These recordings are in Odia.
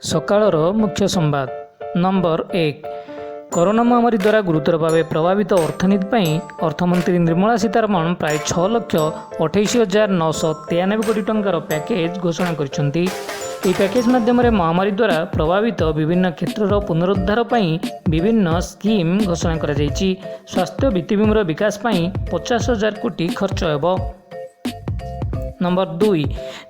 ସକାଳର ମୁଖ୍ୟ ସମ୍ବାଦ। ନମ୍ବର 1, କରୋନା ମହାମାରୀ ଦ୍ୱାରା ଗୁରୁତର ଭାବେ ପ୍ରଭାବିତ ଅର୍ଥନୀତି ପାଇଁ ଅର୍ଥମନ୍ତ୍ରୀ ନିର୍ମଳା ସୀତାରମଣ ପ୍ରାୟ 6,28,993 କୋଟି ଟଙ୍କାର ପ୍ୟାକେଜ୍ ଘୋଷଣା କରିଛନ୍ତି। ଏହି ପ୍ୟାକେଜ୍ ମାଧ୍ୟମରେ ମହାମାରୀ ଦ୍ୱାରା ପ୍ରଭାବିତ ବିଭିନ୍ନ କ୍ଷେତ୍ରର ପୁନରୁଦ୍ଧାର ପାଇଁ ବିଭିନ୍ନ ସ୍କିମ୍ ଘୋଷଣା କରାଯାଇଛି। ସ୍ୱାସ୍ଥ୍ୟ ଭିତ୍ତିଭୂମିର ବିକାଶ ପାଇଁ 50,000 କୋଟି ଖର୍ଚ୍ଚ ହେବ। ନମ୍ବର 2,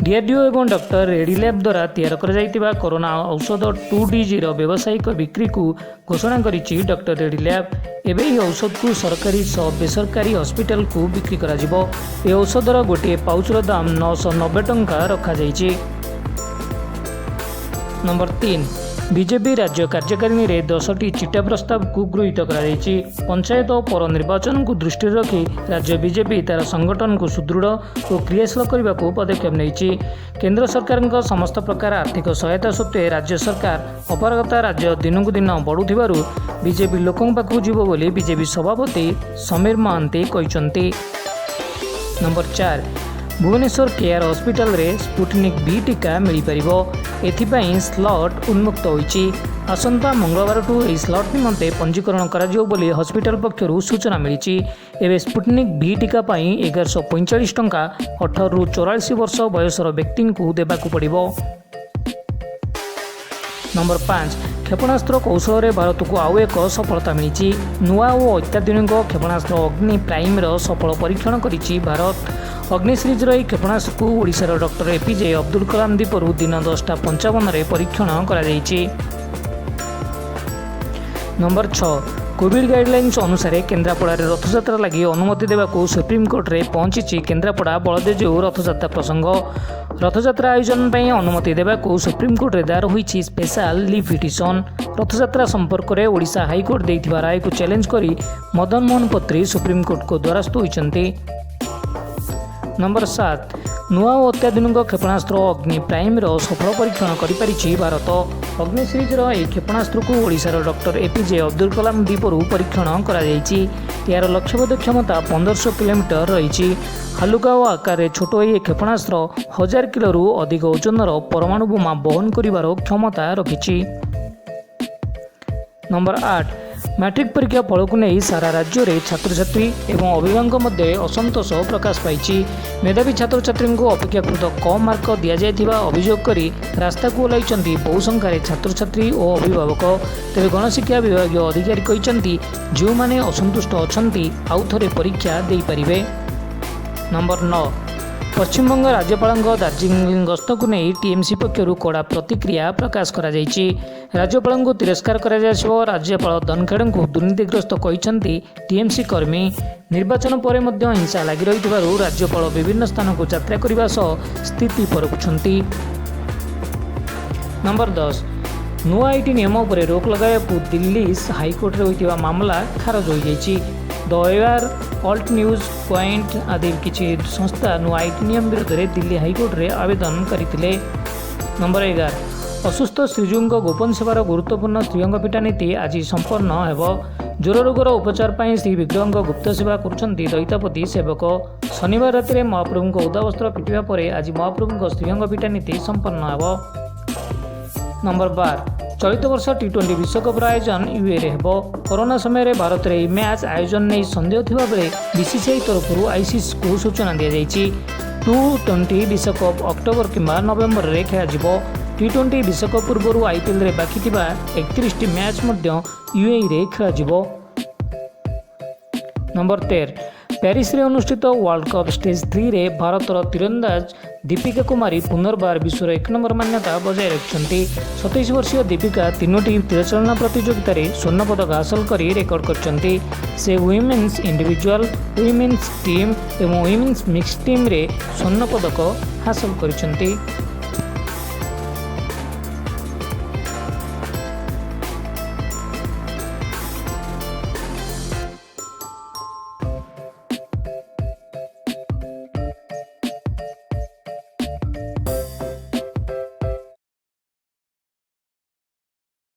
ଡିଆର୍ଡିଓ ଏବଂ ଡକ୍ଟର ରେଡି ଲ୍ୟାବ୍ ଦ୍ୱାରା ତିଆରି କରାଯାଇଥିବା କରୋନା ଔଷଧ 2DGର ବ୍ୟବସାୟିକ ବିକ୍ରିକୁ ଘୋଷଣା କରିଛି ଡକ୍ଟର ରେଡି ଲ୍ୟାବ୍। ଏବେ ଏହି ଔଷଧକୁ ସରକାରୀ ସହ ବେସରକାରୀ ହସ୍ପିଟାଲକୁ ବିକ୍ରି କରାଯିବ। ଏହି ଔଷଧର ଗୋଟିଏ ପାଉଚର ଦାମ 990 ଟଙ୍କା ରଖାଯାଇଛି। ନମ୍ବର 3, ବିଜେପି ରାଜ୍ୟ କାର୍ଯ୍ୟକାରିଣୀରେ 10ଟି ଚିଠା ପ୍ରସ୍ତାବକୁ ଗୃହୀତ କରାଯାଇଛି। ପଞ୍ଚାୟତ ଓ ପୌର ନିର୍ବାଚନକୁ ଦୃଷ୍ଟିରେ ରଖି ରାଜ୍ୟ ବିଜେପି ତା'ର ସଂଗଠନକୁ ସୁଦୃଢ଼ ଓ କ୍ରିୟାଶୀଳ କରିବାକୁ ପଦକ୍ଷେପ ନେଇଛି। କେନ୍ଦ୍ର ସରକାରଙ୍କ ସମସ୍ତ ପ୍ରକାର ଆର୍ଥିକ ସହାୟତା ସତ୍ତ୍ୱେ ରାଜ୍ୟ ସରକାର ଅପାରଗତା ରାଜ୍ୟ ଦିନକୁ ଦିନ ବଢ଼ୁଥିବାରୁ ବିଜେପି ଲୋକଙ୍କ ପାଖକୁ ଯିବ ବୋଲି ବିଜେପି ସଭାପତି ସମୀର ମହାନ୍ତି କହିଛନ୍ତି। ନମ୍ବର 4, ଭୁବନେଶ୍ୱର କେୟାର ହସ୍ପିଟାଲରେ ସ୍ପୁଟନିକ୍ ଭି ଟିକା ମିଳିପାରିବ। ଏଥିପାଇଁ ସ୍ଲଟ୍ ଉନ୍ମୁକ୍ତ ହୋଇଛି। ଆସନ୍ତା ମଙ୍ଗଳବାରଠୁ ଏହି ସ୍ଲଟ୍ ନିମନ୍ତେ ପଞ୍ଜୀକରଣ କରାଯିବ ବୋଲି ହସ୍ପିଟାଲ ପକ୍ଷରୁ ସୂଚନା ମିଳିଛି। ଏବେ ସ୍ପୁଟନିକ୍ ଭି ଟିକା ପାଇଁ 1145 ଟଙ୍କା 18ରୁ 44 ବର୍ଷ ବୟସର ବ୍ୟକ୍ତିଙ୍କୁ ଦେବାକୁ ପଡ଼ିବ। ନମ୍ବର 5, କ୍ଷେପଣାସ୍ତ୍ର କୌଶଳରେ ଭାରତକୁ ଆଉ ଏକ ସଫଳତା ମିଳିଛି। ନୂଆ ଓ ଅତ୍ୟାଧୁନିକ କ୍ଷେପଣାସ୍ତ୍ର ଅଗ୍ନି ପ୍ରାଇମ୍ର ସଫଳ ପରୀକ୍ଷଣ କରିଛି ଭାରତ। ଅଗ୍ନି ସିରିଜ୍ର ଏହି କ୍ଷେପଣାସ୍ତ୍ରକୁ ଓଡ଼ିଶାର ଡକ୍ଟର ଏପିଜେ ଅବଦୁଲ କଲାମ ଦ୍ୱୀପରୁ ଦିନ 10ଟା 55ରେ ପରୀକ୍ଷଣ କରାଯାଇଛି। ନମ୍ବର 6, କୋଭିଡ୍ ଗାଇଡଲାଇନ୍ସ ଅନୁସାରେ କେନ୍ଦ୍ରାପଡ଼ାରେ ରଥଯାତ୍ରା ଲାଗି ଅନୁମତି ଦେବାକୁ ସୁପ୍ରିମକୋର୍ଟରେ ପହଞ୍ଚିଛି କେନ୍ଦ୍ରାପଡ଼ା ବଳଦେବଜୀଉ ରଥଯାତ୍ରା ପ୍ରସଙ୍ଗ। ରଥଯାତ୍ରା ଆୟୋଜନ ପାଇଁ ଅନୁମତି ଦେବାକୁ ସୁପ୍ରିମକୋର୍ଟରେ ଦାୟର ହୋଇଛି ସ୍ପେଶାଲ ଲିଭ୍ ପିଟିସନ୍। ରଥଯାତ୍ରା ସମ୍ପର୍କରେ ଓଡ଼ିଶା ହାଇକୋର୍ଟ ଦେଇଥିବା ରାୟକୁ ଚ୍ୟାଲେଞ୍ଜ କରି ମଦନ ମୋହନ ପତ୍ରୀ ସୁପ୍ରିମକୋର୍ଟଙ୍କ ଦ୍ୱାରସ୍ଥ ହୋଇଛନ୍ତି। ନମ୍ବର 7, ନୂଆ ଓ ଅତ୍ୟାଧୁନିକ କ୍ଷେପଣାସ୍ତ୍ର ଅଗ୍ନି ପ୍ରାଇମ୍ର ସଫଳ ପରୀକ୍ଷଣ କରିପାରିଛି ଭାରତ। ଅଗ୍ନି ସିରିଜ୍ର ଏହି କ୍ଷେପଣାସ୍ତ୍ରକୁ ଓଡ଼ିଶାର ଡକ୍ଟର ଏପିଜେ ଅବଦୁଲ କଲାମ ଦ୍ୱୀପରୁ ପରୀକ୍ଷଣ କରାଯାଇଛି। ଏହାର ଲକ୍ଷ୍ୟଭେଦ କ୍ଷମତା 1500 କିଲୋମିଟର ରହିଛି। ହାଲୁକା ଓ ଆକାରରେ ଛୋଟ ଏହି କ୍ଷେପଣାସ୍ତ୍ର 1000 କିଲୋରୁ ଅଧିକ ଓଜନର ପରମାଣୁ ବୋମା ବହନ କରିବାର କ୍ଷମତା ରଖିଛି। ନମ୍ବର 8, ମାଟ୍ରିକ ପରୀକ୍ଷା ଫଳକୁ ନେଇ ସାରା ରାଜ୍ୟରେ ଛାତ୍ରଛାତ୍ରୀ ଏବଂ ଅଭିଭାବକଙ୍କ ମଧ୍ୟରେ ଅସନ୍ତୋଷ ପ୍ରକାଶ ପାଇଛି। ମେଧାବୀ ଛାତ୍ରଛାତ୍ରୀଙ୍କୁ ଅପେକ୍ଷାକୃତ କମ୍ ମାର୍କ ଦିଆଯାଇଥିବା ଅଭିଯୋଗ କରି ରାସ୍ତାକୁ ଓହ୍ଲାଇଛନ୍ତି ବହୁ ସଂଖ୍ୟାରେ ଛାତ୍ରଛାତ୍ରୀ ଓ ଅଭିଭାବକ। ତେବେ ଗଣଶିକ୍ଷା ବିଭାଗୀୟ ଅଧିକାରୀ କହିଛନ୍ତି, ଯେଉଁମାନେ ଅସନ୍ତୁଷ୍ଟ ଅଛନ୍ତି, ଆଉ ଥରେ ପରୀକ୍ଷା ଦେଇପାରିବେ। ନମ୍ବର 9, ପଶ୍ଚିମବଙ୍ଗ ରାଜ୍ୟପାଳଙ୍କ ଦାର୍ଜିଲିଂ ଗସ୍ତକୁ ନେଇ ଟିଏମ୍ସି ପକ୍ଷରୁ କଡ଼ା ପ୍ରତିକ୍ରିୟା ପ୍ରକାଶ କରାଯାଇଛି। ରାଜ୍ୟପାଳଙ୍କୁ ତିରସ୍କାର କରାଯିବା ସହ ରାଜ୍ୟପାଳ ଧନଖଡ଼ଙ୍କୁ ଦୁର୍ନୀତିଗ୍ରସ୍ତ କହିଛନ୍ତି ଟିଏମ୍ସି କର୍ମୀ। ନିର୍ବାଚନ ପରେ ମଧ୍ୟ ହିଂସା ଲାଗି ରହିଥିବାରୁ ରାଜ୍ୟପାଳ ବିଭିନ୍ନ ସ୍ଥାନକୁ ଯାତ୍ରା କରିବା ସହ ସ୍ଥିତି ପରଖୁଛନ୍ତି। ନମ୍ବର 10, ନୂଆ IT ନିୟମ ଉପରେ ରୋକ ଲଗାଇବାକୁ ଦିଲ୍ଲୀ ହାଇକୋର୍ଟରେ ହୋଇଥିବା ମାମଲା ଖାରଜ ହୋଇଯାଇଛି। ଦ ୱାୟାର, ଅଲ୍ଟ ନ୍ୟୁଜ୍, କ୍ୱାଇଣ୍ଟ ଆଦି କିଛି ସଂସ୍ଥା ନୂଆ IT ନିୟମ ବିରୋଧରେ ଦିଲ୍ଲୀ ହାଇକୋର୍ଟରେ ଆବେଦନ କରିଥିଲେ। ନମ୍ବର 11, ଅସୁସ୍ଥ ଶ୍ରୀଜୀଉଙ୍କ ଗୋପନ ସେବାର ଗୁରୁତ୍ୱପୂର୍ଣ୍ଣ ଶ୍ରୀଅଙ୍ଗ ଫିଟା ନୀତି ଆଜି ସମ୍ପନ୍ନ ହେବ। ଜ୍ୱର ରୋଗର ଉପଚାର ପାଇଁ ଶ୍ରୀ ବିଗ୍ରହଙ୍କ ଗୁପ୍ତ ସେବା କରୁଛନ୍ତି ଦୈତାପତି ସେବକ। ଶନିବାର ରାତିରେ ମହାପ୍ରଭୁଙ୍କ ଓଦାବସ୍ତ୍ର ଫିଟିବା ପରେ ଆଜି ମହାପ୍ରଭୁଙ୍କ ଶ୍ରୀଅଙ୍ଗ ଫିଟା ନୀତି ସମ୍ପନ୍ନ ହେବ। ନମ୍ବର 12, ଚଳିତ ବର୍ଷ ଟି-20 ବିଶ୍ୱକପ୍ର ଆୟୋଜନ ୟୁଏଇରେ ହେବ। କରୋନା ସମୟରେ ଭାରତରେ ଏହି ମ୍ୟାଚ୍ ଆୟୋଜନ ନେଇ ସନ୍ଦେହ ଥିବାବେଳେ ବିସିସିଆଇ ତରଫରୁ ଆଇସିସିକୁ ସୂଚନା ଦିଆଯାଇଛି। ଟି-20 ବିଶ୍ୱକପ୍ ଅକ୍ଟୋବର କିମ୍ବା ନଭେମ୍ବରରେ ଖେଳାଯିବ। ଟି-20 ବିଶ୍ୱକପ୍ ପୂର୍ବରୁ ଆଇପିଏଲ୍ରେ ବାକି ଥିବା 31ଟି ମ୍ୟାଚ୍ ମଧ୍ୟ ୟୁଏଇରେ ଖେଳାଯିବ। ନମ୍ବର 13, ପ୍ୟାରିସରେ ଅନୁଷ୍ଠିତ ୱାର୍ଲଡ କପ୍ ଷ୍ଟେଜ୍ 3ରେ ଭାରତର ତୀରନ୍ଦାଜ ଦୀପିକା କୁମାରୀ ପୁନର୍ବାର ବିଶ୍ୱର ଏକ ନମ୍ବର ମାନ୍ୟତା ବଜାୟ ରଖିଛନ୍ତି। 27 ବର୍ଷୀୟ ଦୀପିକା ତିନୋଟି ତୀରଚାଳନା ପ୍ରତିଯୋଗିତାରେ ସ୍ୱର୍ଣ୍ଣ ପଦକ ହାସଲ କରି ରେକର୍ଡ କରିଛନ୍ତି। ସେ ୱିମେନ୍ସ ଇଣ୍ଡିଭିଜୁଆଲ, ୱିମେନ୍ସ ଟିମ୍ ଏବଂ ୱିମେନ୍ସ ମିକ୍ସ ଟିମ୍ରେ ସ୍ୱର୍ଣ୍ଣ ପଦକ ହାସଲ କରିଛନ୍ତି।